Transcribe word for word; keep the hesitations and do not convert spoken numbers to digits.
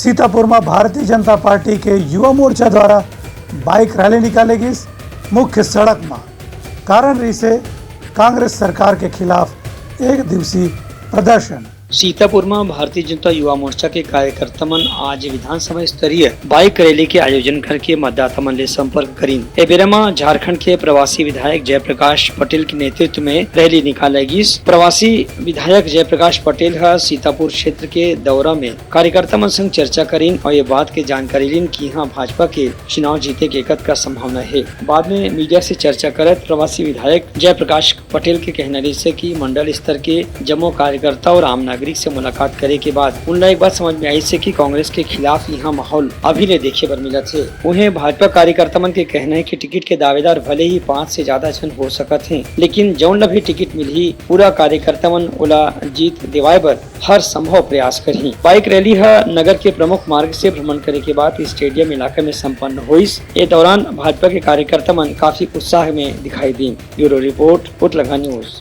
सीतापुर में भारतीय जनता पार्टी के युवा मोर्चा द्वारा बाइक रैली निकाले गिस। मुख्य सड़क में कारण रहिसे कांग्रेस सरकार के खिलाफ एक दिवसीय प्रदर्शन। सीतापुर में भारतीय जनता युवा मोर्चा के कार्यकर्ता मन आज विधानसभा स्तरीय बाइक रैली के आयोजन करके मतदाता मन ले संपर्क करीन। ए बेरा म झारखंड के प्रवासी विधायक जयप्रकाश पटेल के नेतृत्व में रैली निकाले गिस। प्रवासी विधायक जयप्रकाश पटेल ह सीतापुर क्षेत्र के दौरा में कार्यकर्ता मन संग चर्चा करीन और ये बात के जानकारी लीन कि इहाँ भाजपा के चुनाव जीते के कतका संभावना हे। बाद में मीडिया से चर्चा करत प्रवासी विधायक जयप्रकाश पटेल के कहना रहिसे कि मंडल स्तर के जम्मो कार्यकर्ता और आम नागरिक से मुलाकात करे के बाद उनला एक बात समझ में आइसे कि कांग्रेस के खिलाफ इहाँ माहौल अभी ले देखे बर मिलत हे। उहें, भाजपा कार्यकर्ता मन के कहना हे कि टिकट के दावेदार भले ही पाँच से ज्यादा झन हो सकत हें, लेकिन जउन ला भी टिकट मिलही, पूरा कार्यकर्ता मन ओला जीत दिवाए बर हर संभव प्रयास करही। बाइक रैली ह नगर के प्रमुख मार्ग से भ्रमण करे के बाद स्टेडियम इलाका में संपन्न होइस। ए दौरान भाजपा के कार्यकर्ता मन काफी उत्साह में दिखाई दीन। ब्यूरो रिपोर्ट, उतलंगा न्यूज।